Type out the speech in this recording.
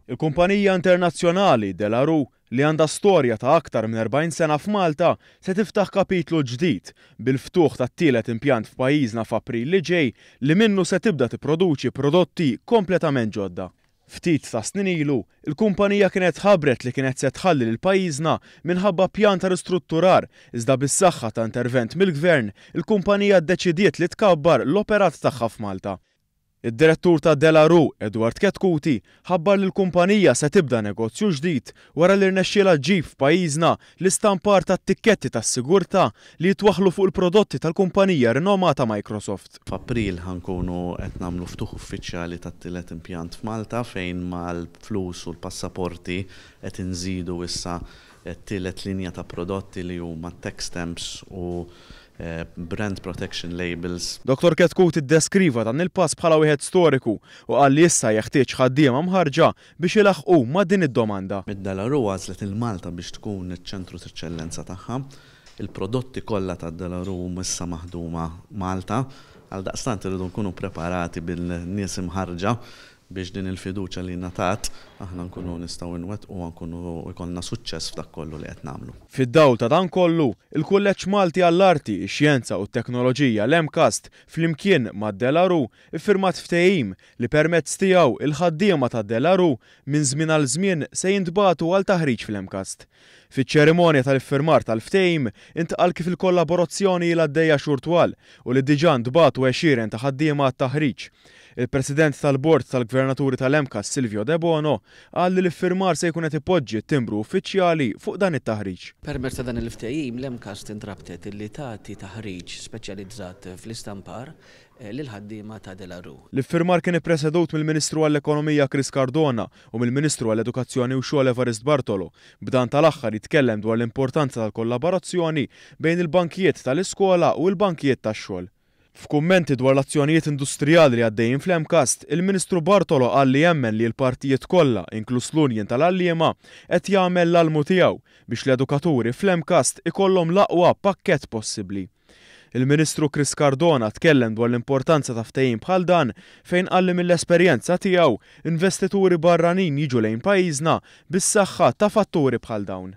Il-kumpanija internazzjonali De La Rue, li għandha storja ta' aktar minn 40 sena f'Malta, se tiftaħ kapitlu ġdid bil-ftuħ tat-tielet impjant f'pajjiżna f'April li ġej li minnu se tibda tipproduċi prodotti kompletament ġodda. Ftit ta' snin ilu, il-kumpanija kienet ħabbret li kienet se tħalli lil pajjiżna minħabba pjan ta' ristrutturar iżda bis-saħħa ta' intervent mill-Gvern, il-kumpanija ddeċidiet li tkabbar l-operat tagħha f'Malta. Id-Direttur ta' De La Rue, Edward Chetcuti, ħabbar li l-kumpanija se tibda negozju ġdid wara li rnexxielha ġġib f'pajjiżna l-istampar tat-tikketti tas-sigurtà li jitwaħħlu fuq il-prodotti tal-kumpanija rinomata Microsoft. F'April ħa nkunu qed nagħmlu ftuħ uffiċjali tat-tielet impjant f'Malta fejn mal-flus u l-passaporti qed inżidu issa t-tielet linja ta' prodotti li huma tax stamps u brand protection labels. Dottor Chetcuti ddeskriva dan il-pass bħala wieħed storiku u qal li issa jeħtieġ ħaddiema mħarrġa biex ilaħħqu ma' din id-domanda. De La Rue għażlet lil Malta biex tkun iċ-ċentru t'eċċellenza tagħha. Il-prodotti kollha ta' De La Rue huma issa maħduma Malta. Għaldaqstant irridu nkunu preparati bil-nies imħarrġa biex din il-fiduċja li ngħatat aħna nkunu nistgħu nwettquha, nkunu jkollna suċċess f'dak kollu li qed nagħmlu. Fid-dawl ta' dan kollu, il-Kulleġġ Malti għall-Arti, ix-Xjenza u t-Teknoloġija, l-MCAST, flimkien ma' De La Rue, iffirmat ftehim li permezz tiegħu il-ħaddiema ta' De La Rue minn żmien għal żmien se jintbagħtu għal taħriġ fl-MCAST. Fiċ-ċerimonja tal-iffirmar tal-ftehim intqal kif il-kollaborazzjoni ilha għaddejja xhur twal u li diġà ntbagħtu għexieren ta' ħaddiema għat-taħriġ. Il-President tal-Bord tal-Gvernaturi tal-MCAST Silvio Debono qal li l-iffirmar se jkun qed ipoġġi t-timbru uffiċjali fuq dan it-taħriġ. Permezz ta' dan il-ftehim l-MCAST intrabtet li tagħti taħriġ speċjalizzat fl-istampar lil ħaddiema ta' De La Rue. L-iffirmar kien ippresedut mill-Ministru għall-Ekonomija Chris Cardona u mill-Ministru għall-Edukazzjoni u Xogħol Evarist Bartolo, b'dan tal-aħħar jitkellem dwar l-importanza tal-kollaborazzjoni bejn il-bankijiet tal-iskola u l-bankijiet tax-xogħol. F'kummenti dwar l-azzjonijiet industrijali li għaddejjin fl-MCAST, il-Ministru Bartolo qal li jemmen li l-partijiet kollha, inkluż l-Union tal-Għalliema, qed jagħmel l-almu tiegħu biex l-edukaturi fl-MCAST ikollhom l-aqwa pakkett possibbli. Il-Ministru Chris Cardona tkellem dwar l-importanza ta' ftehim bħal dan fejn qal li mill-esperjenza tiegħu investituri barranin jiġu lejn pajjiżna bis-saħħa ta' fatturi bħal dawn.